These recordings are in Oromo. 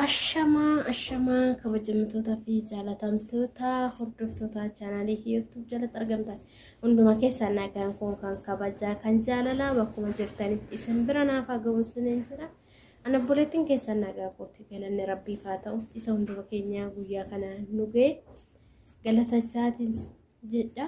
Ashamaa ashamaa kabajamtootaa fi jaalatamtoota hordoftoota chaanaalii YouTube jalatti argamtan hunduma keessaa nagaan kun kan kabajaa kan jaalalaa bakkuma jirtanitti isin bira naaf haa ga'u isiniin jira. Ana obboleettiin keessan nagaa kooti, galanni rabbiif haa ta'u, isa hunduma keenya guyyaa kana nu ga'e galata isaatiin jedha.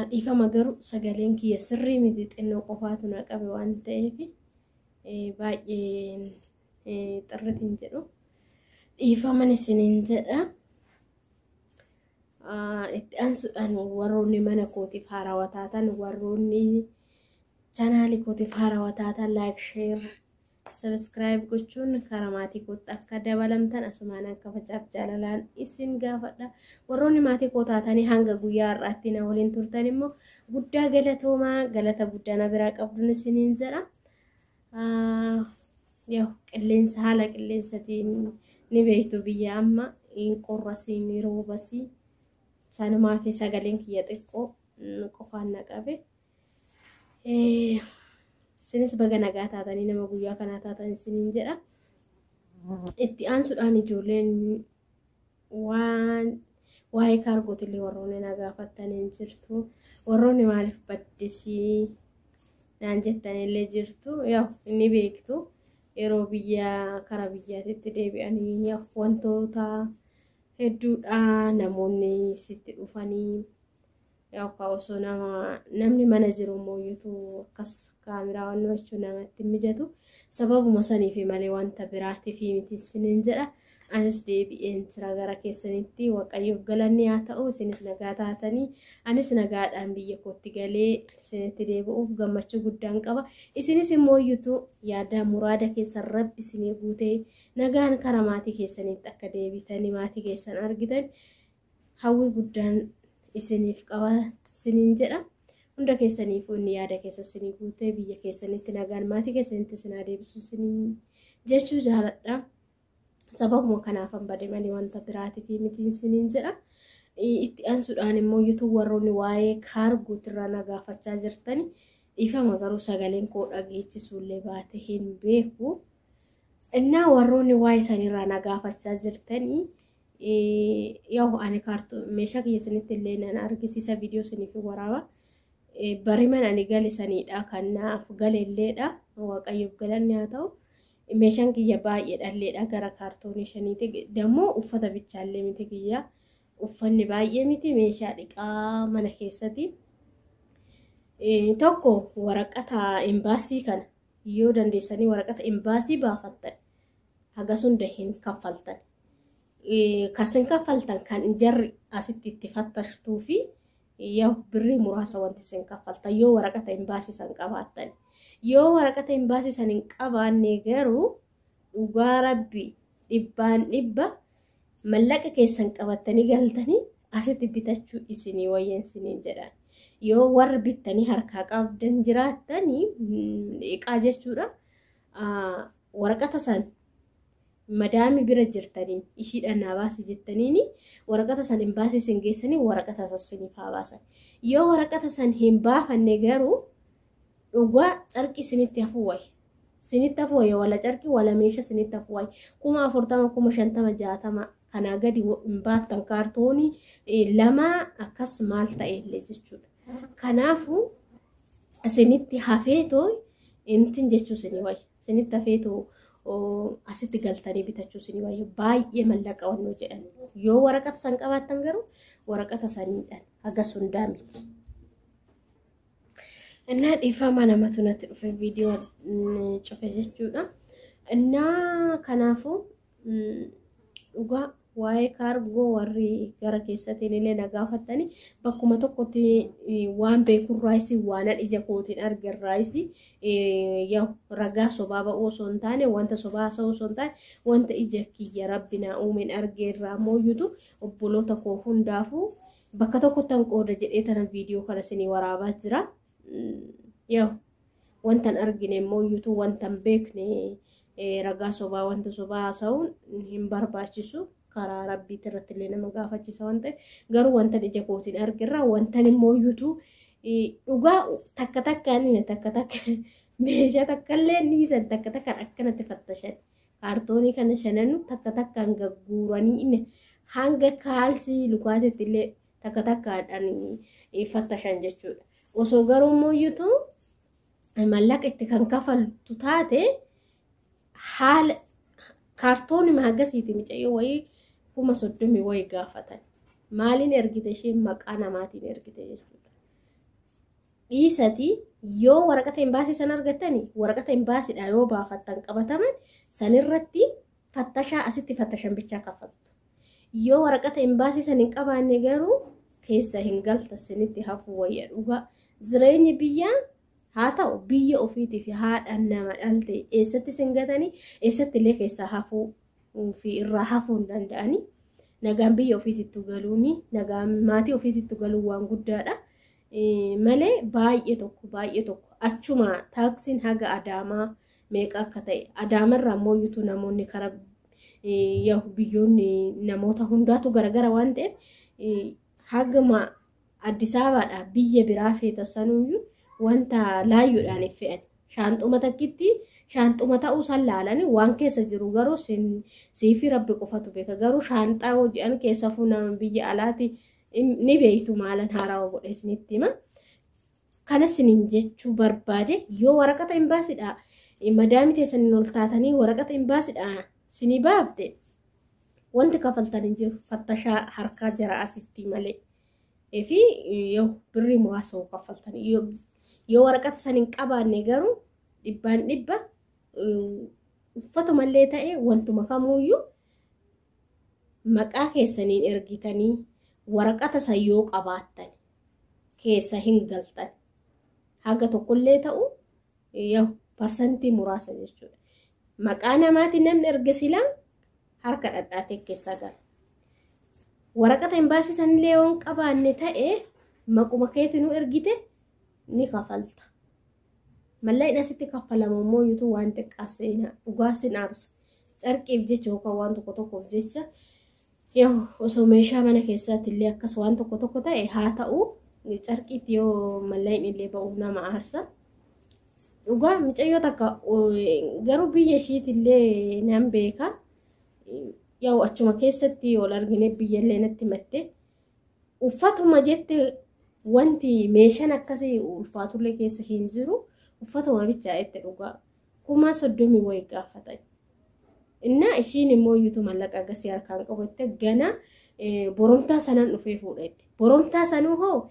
Dhiifama garuu sagaleen kiyya sirrii miti, xinnoo qofaatu na qabe waan ta'eef baay'ee xirritiin jedhu, dhiifaman isiniin jedha. Itti aansuudhaan warroonni mana kootiif haarawaa taatan, warroonni chaanaalii kootiif haarawaa taatan, like, share, subscribe gochuun karaa maatii kootti akka dabalamtan asumaan akka facaaf jaalalaan isin gaafadha. Warroonni maatii koo taatanii hanga guyyaa har'aatti na waliin turtan immoo guddaa galatoomaa, galata guddaa na biraa qabduun isiniin jedha. Yoo qilleensa, haala qilleensatiin ni beektu, biyya amma hin qorrasii ni roobasii, sanumaa fi sagaleen kiyya xiqqoo qofaan na qabe. Isinis baga nagaa taatanii nama guyyaa kanaa taatan isiniin jedha. Itti aansuudhaan ijoolleen waan waa'ee kaargootillee warroonni na gaafatanii jirtu. Warroonni maaliif baddisii naan jettanillee jirtu. Yaa inni beektu, yeroo biyya karaa biyyaatitti deebi'anii wantoota hedduudha namoonni sitti dhufanii, yookaan osoo nama namni mana jiru immoo akkas kaameraa waan gochuu namatti mijatu, sababuma saniif malee wanta biraatiif miti isiniin jedha. Anis deebi'een jira gara keessanitti, Waaqayyoof galanni haa ta'u. Isinis nagaa taatanii anis nagaadhaan biyya kootti galee isinitti deebi'uuf gammachuu guddaan qaba. Isinis immoo iyyutu yaada muraada keessan Rabbi isinii guutee nagaan karaa maatii keessanitti akka deebitanii maatii keessan argitan hawwii guddaan isiniif qaba isiniin jedha. Hunda keessaniifuu inni yaada keessa isinii guutee biyya keessanitti nagaan maatii keessanitti isin haa deebisu isiniin jechuu jaaladha. Sababuma kanaafan bade malee wanta biraatiif miti isiniin jedha. Itti aansuudhaan immoo yuutuu warroonni waa'ee kaargootirraa na gaafachaa jirtani, dhiifama garuu sagaleen koo dhageechisuullee baate hin beeku. Innaa warroonni waa'ee sanirraa na gaafachaa jirtanii, yoo ani kaartuu meeshaa kiyya isinitti illee nan argisiisa, viidiyoo isiniif waraaba. Bariman ani gale saniidha kan naaf gale illeedha. Waaqayyoof galanni haa ta'u. Meeshaan kiyya baay'ee dhalleedha, gara kaartoonii shaniiti. Dammoo uffata bichaallee miti kiyya. Uffanni baay'ee miti, meeshaa dhiqaa mana keessatti. Tokko waraqata imbaasii kana yoo dandeessanii waraqata imbaasii baafattan hagas hunda hin kaffaltan. Kasin kaffaltan kan jarri asitti itti fattashtuu fi yoo birrii muraasa wanti isin kaffaltan yoo waraqata imbaasii san qabaattan. Yoo waraqata imbaasii san hin qabaanne garuu dhugaa Rabbi dhibbaan dhibba mallaqa keessan qabattanii galtanii asitti bitachuu isinii wayyan isiniin jedhan. Yoo warri bittanii harkaa qabdan jiraattanii dhiqaa jechuudha. Waraqata san madaami bira jirtaniin ishiidhaan naa baasi jettaniini waraqata san imbaasii isin geessanii waraqata san isiniif haa baasan. Yoo waraqata san hin baafanne garuu dhugaa carqi isinitti hafuu wayya. Isinitti hafuu wayya, wala carqi wala meeshaa isinitti hafuu wayya. 40,000, 50,000, 60 kanaa gadi hin baaftan kaartoonii lama akkas maal ta'e illee jechuudha. Kanaafuu isinitti hafeetoo intin jechuu isinii wayya. Isinitti hafeetoo asitti galtanii bitachuu isinii wayya. Baay'ee mallaqa wannoo jedhan. Yoo waraqata san qabaattan garuu waraqata saniidhaan hagas hundaa miti. Innaa dhiifama, namatu natti dhufe, viidiyoo cufe jechuudha. Innaa kanaafuu dhugaa waa'ee kaargoo warri gara keessatiin illee na gaafattanii, bakkuma tokkotti waan beekurraayis, waan ija kootiin argerraayis, ragaa sobaa ba'uu osoo hin taane, wanta sobaa haasa'uu osoo hin taane, wanta ija kiyya Rabbi naa uumeen argeerraa mooyyutu obboloota koo hundaafuu bakka tokkottan qooda jedhee tana viidiyoo kana isinii waraabaa jira. Yoo wanta hin argine immoo iyyutu wanta hin beekne ragaa sobaa, wanta sobaa haasa'uun hin barbaachisu. Karaa Rabbiitti irratti illee nama gaafachiisa waan ta'eef, garuu wanta ija kootiin argirraa wantan immoo iyyutu dhugaa takka takkaan takka takka meeshaa takka illee dhiisan, takka takkaan akkanatti fattashan. Kaartoonii kana shananu takka takkaan gagguuranii hanga kaalsii lukaatitti illee takka takkaadhaan fattashan jechuudha. Osoo garuu immoo mallaqa itti kan kafaltu taate haala kaartoonii hagasiiti mucayyoo wayii 30,000 wayii gaafatan. Maaliin ergite isheen maqaa namaatiin ergite jechuudha. Dhiisatii yoo waraqata imbaasii san argattani waraqata imbaasiidha yoo baafattan qabataman sanirratti fattashaa asitti fattashan bichaa kaffaltu. Yoo waraqata imbaasii san hin qabaanne garuu keessa hin galta sinitti hafuu wayya dhugaa. Jireenyi biyyaa haa ta'u biyya ofiitii fi haadha nama dhalte eessatti sin gatanii eessatti illee keessaa hafuu fi irraa hafuu hin danda'anii. Nagaan biyya ofiitittu galuuni nagaan maatii ofiitittu galuun waan guddaadha. Malee baay'ee tokko achuma taaksiin haga Adaamaa meeqa akka ta'e Adaamarraa immoo iyyuu namoonni karaa biyyoonni namoota hundaatu garagara waan ta'eef haguma Addis Ababaadhaa biyya biraa feeta sanuyyuu wanta laayyoodhaan fe'an shaanxuma takkitti shaanxuma ta'uu san laalanii waan keessa jiru garuu siifi rabbi qofatu beeka garuu shaanxaa hoji'an keessa fuunama biyya alaati ni beektu maalan haarawaa godhe isinitti hima. Kana isiniin jechuu barbaade yoo waraqata hin baasidha madaamii teessaniin ol taatanii waraqata hin baasidha isinii baafte wanti kafaltan hin jiru fattashaa harkaa jara asitti malee. Fi yoo birrii muraasa kaffaltan yoo waraqata san hin qabaanne garuu 100% uffatumallee ta'e wantuma kamuuyyuu maqaa keessaniin ergitanii waraqata san yoo qabaattan keessa hin galtan haga tokkollee ta'u yoo parsantii muraasa jechuudha. Maqaa namaatiin namni erga silaa harka dhadhaatee keessa gala. Waraqata hin baasisanillee yoo hin qabaanne ta'e maquma keetinuu ergite ni kafalta. Mallaqni asitti kaffalamu immoo iyyuu waan xiqqaa seenaa dhugaa sin aarsa. Carqiif jecha yookaan waan tokko tokkoof jecha yoo osoo meeshaa mana keessatti illee akkas waan tokko tokko ta'e haa ta'u carqiitti yoo mallaqni illee ba'u nama aarsa. Dhugaa mucayyoo takka garuu biyya ishiitti illee nan beeka. Yoo achuma keessatti wal argine biyya illee natti matte uffatuma jette wanti meeshaan akkasii ulfaatullee keessa hin jiru uffatuma bichaa itti dhugaa 30,000 wayii gaafatan. Innaa ishiin immoo iyyuu mallaqa agasii harkaan qabatte gana boromtaa sanaan dhufee fuudhette. Boromtaa sanuu hoo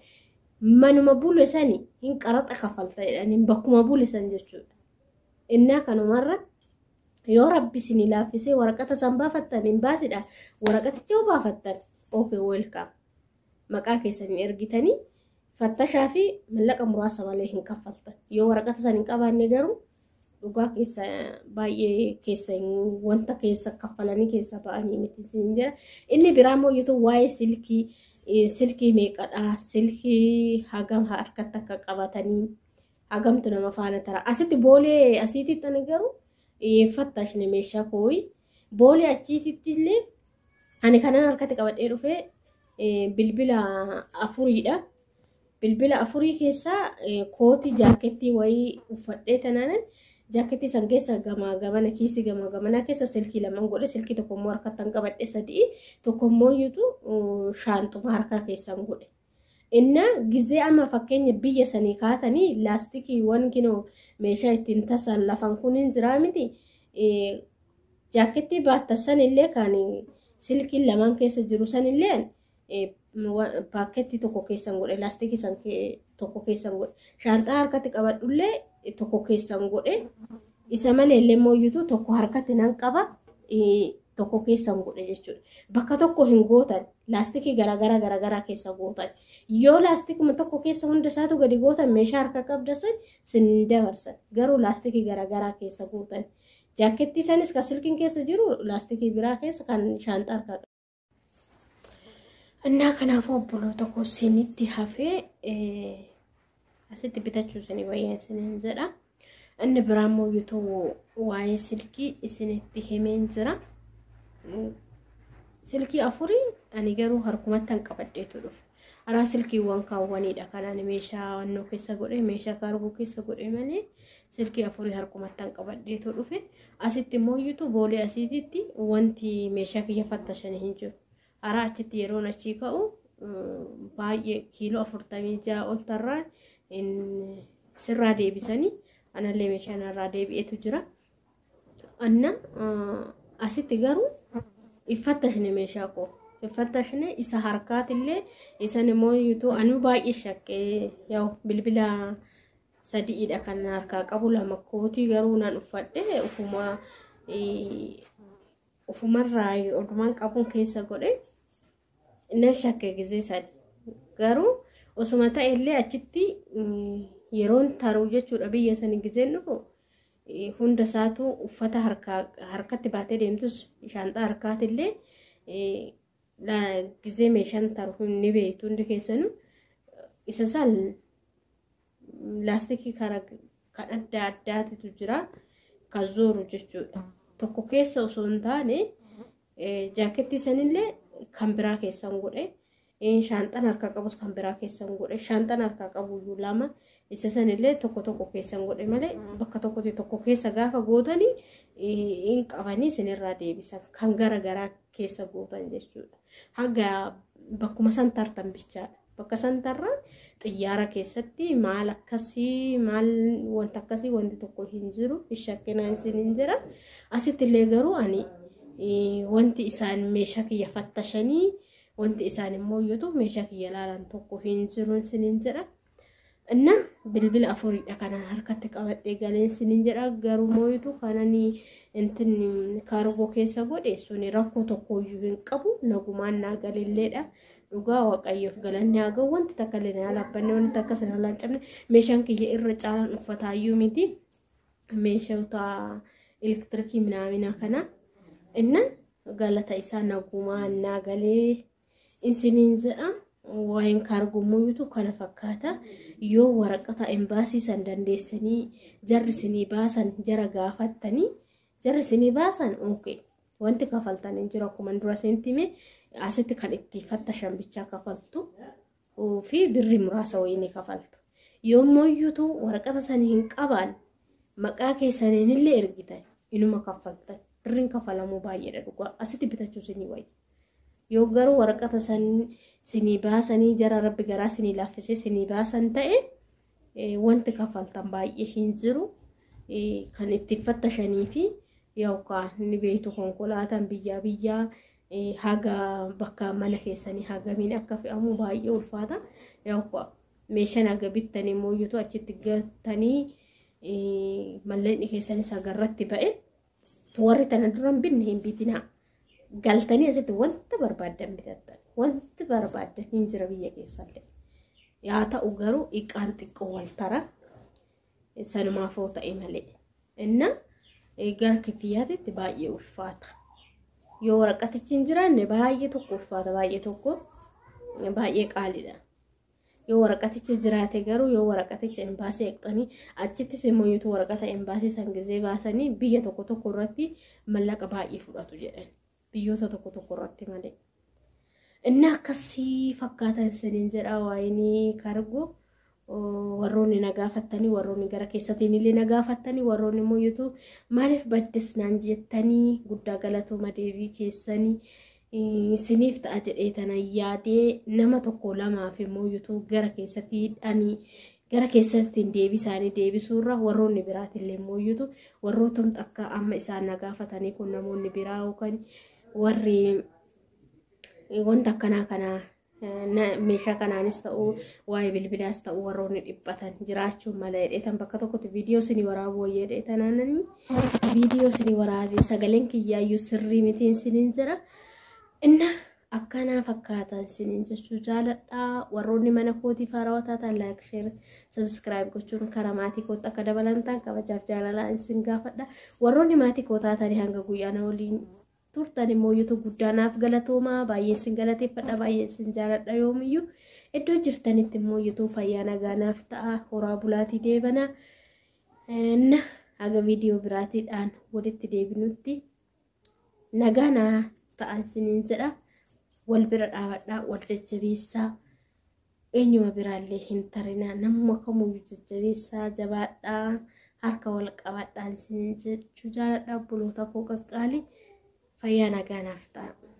manuma bule sani hin qaraxa kaffalta jedhanii bakkuma bule san jechuudha. Innaa kanumarra yoo rabbi isinii laaffisee waraqata san baafattan hin baasidha. Waraqaticha yoo baafattan okay welcome. Maqaa keessanii ergitanii fattashaa fi mallaqa muraasa malee hin kaffaltan. Yoo waraqata san hin qabaanne garuu dhugaa keessa baay'ee keessa wanta keessa kaffalanii keessa ba'anii miti isin jedha. Inni biraa immoo yoo waa'ee silkii meeqadha silkii hagam harkatti akka qabatanii hagamtu nama faana tara. Asitti boolee asiititti ani garuu fattashne meeshaa kooyi boolee achiititti illee ani kanan harkatti qabadhee dhufee bilbila 4dha. Bilbila 4 keessaa kootii jaakettii wayii uffadhee tanaanan jaakettii san keessa gamaa gamana kiisii gamaa gamanaa keessa silkii 2 godhe silkii tokko immoo harkatti qabadhe 3 tokko immoo iyyuu shaanxuma harkaa keessan godhe. Innaa gizee amma fakkeenya biyya sanii kaatanii laastikiiwwan kinoo meeshaa ittiin tasan lafan kun hin jiraa miti. Jaakettii baattassan illee kan silkiin 2 keessa jiru san illee paakkeettii tokko keessan godhe laastikii san tokko keessan godhe shaanxaa harkatti qabadhullee tokko keessan godhe isa malee illee immoo tokko harkatti nan qaba tokko keessan godhe jechuudha. Bakka tokko hin gootan laastikii garaagaraa keessa gootan yoo laastikuma tokko keessa hunda isaatu gadi gootan meeshaa harka qabda san sin dabarsan garuu laastikii garaagaraa keessa gootan. Jaakettii sanis kan silkiin keessa jiru laastikii biraa keessa kan shaanxaa harka qaba. Innaa kanaafuu obboloota koo isinitti hafee asitti bitachuu isinii wayyaa isiniin jedha. Inni biraa immoo yoo waa'ee silkii isinitti himeen jira. Silkii 4 ani garuu harkumatti han qabadheetu dhufe. Araa silkiiwwan kaawwaniidha kan ani meeshaa wannoo keessa godhe meeshaa kaargoo keessa godhe malee Silkii afurii harkumattan qabadheetoo dhufe. Asitti immoo iyyuu boolee asiititti wanti meeshaa kiyya fattashanii hin jiru. Haraa achitti yeroon achii ka'u baay'ee kiiloo 46 ol tarraan sirraa deebisanii anallee meeshaan irraa deebi'etu jira. Anna asitti garuu iffattashne meeshaa koo. Iffattashne isa harkaatillee isan immoo iyyuu anu baay'ee shakkee yaa'u bilbila sadiidha kan harkaa qabu lama kootii garuu nan uffadhe ufumarraa odumaan qabuun keessa godhe nan shakke gizee sadi garuu osuma ta'ellee achitti yeroon taruu jechuudha biyya sanii gizeen dhufu hunda isaatu uffata harkatti baatee deemtus shaanxaa harkaatillee gizee meeshaan taru ni beektu hundi keessanuu isa isaan laastikii kan adda addaatitu jira kan zooru jechuudha. Tokko keessa osoo hin taane jaakettii sanillee kan biraa keessan godhe shaanxaan harkaa qabus kan biraa keessan godhe shaanxaan harkaa qabu iyyuu lama isa sanillee tokko tokko keessan godhe malee bakka tokkotti tokko keessa gaafa gootanii hin qabanii isinirraa deebisan kan gara garaa keessa gootan jechuudha. Haga bakkuma san tartan bichaadha. Bakka san tarraan xiyyaara keessatti maal akkasii maal wanta akkasii wanti tokko hin jiru shakkinaan isin hin jira. Asitti illee garuu ani wanti isaan meeshaa kiyya fattashanii wanti isaan immoo iyyuu meeshaa kiyya laalan tokko hin jiru isin hin jira. Inna bilbila afuriidha kanaan harkatti qabadhee galeen isin hin jira garuu mooyitu kanani intin kaargoo keessa godhe suni rakkoo tokkoyyuu hin qabu nagumaan naa galilleedha. Dhugaa waaqayyoof galanni haa ga'u wanti takka illee na laabbanne wanti takka sana laan cabne meeshaan kiyya irra caalaan uffataayyuu miti meeshoota elektirikii minaamina kana inna galata isaa nagumaan naa galee isiniin jedha. Waa'een kaargoo mooyitu kana fakkaata yoo waraqata embaasii san dandeessanii jarri isinii baasan jara gaafattanii jarri isinii baasan okay wanti kafaltan hin jiru akkuma dura isinitti hime asitti kan itti fattashan bichaa kafaltu fi birri muraasa wayii ni kafaltu. Yommuu iyyuu waraqata sanii hin qabaan maqaa keessaniin illee ergitan inuma kaffaltan birriin kafalamuu baay'eedha dhugaa asitti bitachuu isinii wayya. Yoo garuu waraqata sinii baasanii jara rabbi garaa sinii laaffisee sinii baasan ta'e wanti kafaltan baay'ee hin jiru kan itti fattashanii fi yookaan ni beektu konkolaataan biyyaa biyyaa haga bakka mana keessanii hagamiin akka fe'amu baay'ee ulfaata. Yookaan meeshaan haga bittanii mooyyutu achitti galtanii mallaqni keessanis hagarratti ba'e warri tana duran binne hin bitinaa. Galtanii asitti wanta barbaaddan bitattan wanti barbaaddan hin jira biyya keessallee. Yaa ta'u garuu iqaan xiqqoo wal tara sanumaafoo ta'e malee. Inna gara kifiyyaatitti baay'ee ulfaata. Yoo waraqatichi hin jiraanne baay'ee tokko ulfaata baay'ee tokko baay'ee qaaliidha. Yoo waraqatichi jiraate garuu yoo waraqaticha embaasii eeqxanii achittis immoo yoo waraqata embaasii san gizee baasanii biyya tokko tokko irratti mallaqa baay'ee fudhatu jedhan biyyoota tokko tokko irratti malee. Inni akkasii fakkaatan isiniin jedha waa'een kaargoo warroonni na gaafattanii warroonni gara keessatiin illee na gaafattanii warroonni immoo yoo maaliif baddisnaan jettanii guddaa galatooma deebii keessanii isiniif ta'a jedhee tana yaadee nama tokko lamaaf immoo yoo gara keessatti hidhanii gara keessatti deebii isaanii deebisuurra warroonni biraatillee immoo yoo warroota akka amma isaan na gaafatanii kun namoonni biraa yookaan warri wanta akkanaa kanaa meeshaa kanaanis ta'uu waa'ee bilbilaas ta'uu warroonni dhiphatan jiraachuun mala jedheetan bakka tokkotti viidiyoo isinii waraabuu wayya jedheetan aananii viidiyoo isinii waraabee sagaleen kiyyaayyuu sirrii mitiin isiniin jira. Inna akkanaa fakkaatan isiniin jechuu jaaladha. Warroonni mana kootiif haarawaa taatan like, share, subscribe gochuun karaa maatii kootti akka dabalantaan kabajaaf jaalalaan isin gaafadha. Warroonni maatii koo taatanii hanga guyyaa na waliin turtan immoo yoo guddaa naaf galatoomaa baay'ee isin galateeffadha baay'ee isin jaaladha yoomiyyuu iddoo jirtanitti immoo yoo fayyaa nagaa naaf ta'a horaa bulaatii deebana. Na haga viidiyoo biraatiidhaan walitti deebinutti nagaa naa ta'a isiniin jedha. Wal bira dhaabadhaa wal jajjabeessaa eenyuma biraallee hin tarinaa namuma kamuyyuu jajjabeessaa jabaadhaa. Harka wal qabadhaan isin jechuu jaaladha, obboloota koo qaqqaalii. Fayyaa nagaa naaf ta'a.